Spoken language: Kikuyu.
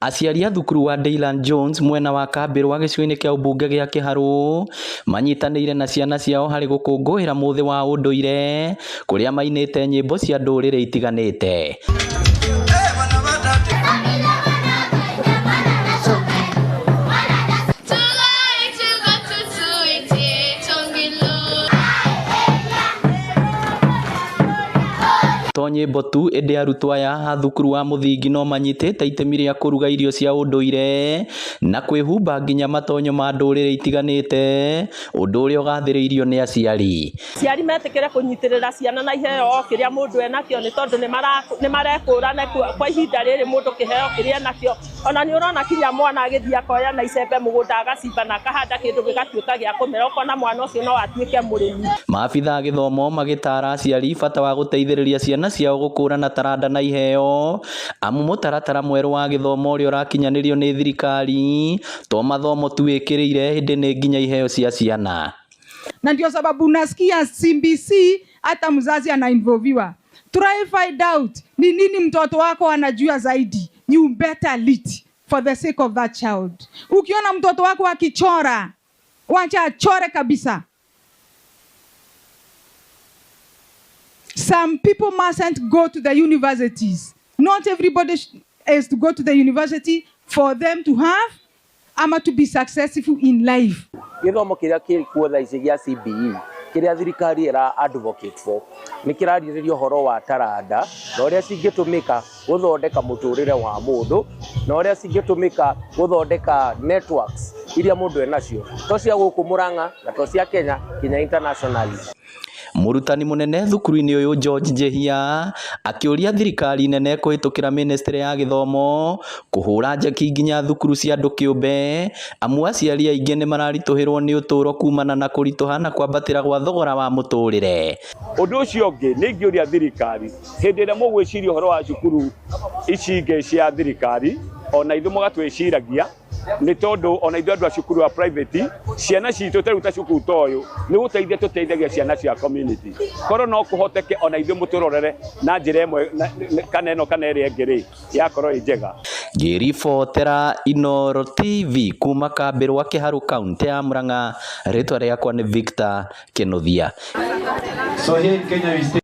Aciari a thukuru wa Daylan Jones mwena wa Kambĩrwa gĩcigo-inĩ kĩa ũmbunge gĩa Kĩharũ manyitanĩire na ciana ciao harĩ gũkũngũĩra mũthĩ wa ũndũire kũrĩa mainĩte nyĩmbo cia ndũrĩrĩ itiganĩte. To nyĩmbo tu ĩndĩ arutwo aya a thukuru wa mũthingi no manyitĩte itemi rĩa kũruga irio cia ũndũire na kwĩhumba nginya matonyo ma ndũrĩrĩ itiganĩte, ũndũ ũrĩa ũgathĩrĩirio nĩ aciari. Aciari metĩkĩre kũnyitĩrĩra ciana na iheo o kĩrĩa mũndũ enakĩo, nĩ tondũ nĩ marekũrana kwa ihinda rĩrĩ mũndũ kĩheo kĩrĩa enakĩo. Ona nĩ ũrona kinya mwana agĩthiĩ akoya na icembe mũgũnda agacimba na akahanda kĩndũ gĩgatuĩka gĩa kũmera, ũkona mwana ũcio no atuĩke mũrĩmi. Maabitha a gĩthomo magĩtara aciari bata wa gũteithĩrĩria ciana ciao gũkũrana taranda na iheo, amu mũtaratara mwerũ wa gĩthomo ũrĩa ũrakinyanĩrio nĩ thirikari to mathomo tu wĩkĩrĩire ĩndĩ nĩ nginya iheo cia ciana. Na ndio sababu unasikia CBC hata mzazi anainvolviwa. Try find out ni nini mtoto wako anajua zaidi. You better lead for the sake of that child. Ukiona mtoto wako akichora, wacha achore kabisa. Some people mustn't go to the universities. Not everybody is to go to the university for them to have ama to be successful in life. Gĩthomo kĩrĩa kĩkuo thaa ici gĩa CBE kĩrĩa thirikari ĩra advocate for nĩ kĩrarĩrĩria ũhoro wa taranda na ũrĩa cingĩtũmĩka gũthondeka mũtũrĩre wa mũndũ na ũrĩa cingĩtũmĩka gũthondeka networks iria mũndũ enacio, to cia gũkũ Murang'a na to cia Kenya nginya internationally. Mũrutani mũnene thukuru-inĩ ũyũ George Njehia akĩũria thirikari nene kũhĩtũkĩra ministry ya gĩthomo kũhũra njeki nginya thukuru cia andũ kĩũmbe, amu aciari aingĩ nĩ mararitũhĩrwo nĩ ũtũũro kumana na kũritũha na kwambatĩra gwa thogora wa mũtũrĩre. Ũndũ ũcio ũngĩ nĩ ingĩũria thirikari hĩndĩ ĩrĩa mũgwĩciria ũhoro wa cukuru ici ingĩ cia thirikari ona ithuĩ mũgatwĩciragia, nĩ tondũ ona ithuĩ andũ a cukuru wa private ciana citũ ta rĩu ta cukuru ta ũyũ nĩ gũteithia tũteithagia ciana cia community. Korwo no kũhoteke ona ithuĩ mũtũrorere na njĩra ĩmwe kana ĩno kana ĩrĩa ĩngĩ rĩ, yakorwo ĩ njega. Ngĩribotera Inooro TV kuma Kambĩrwa Kĩharũ kaunti ya Murang'a, rĩtwa rĩakwa nĩ Victor Kĩnuthia. So here in Kenya we stay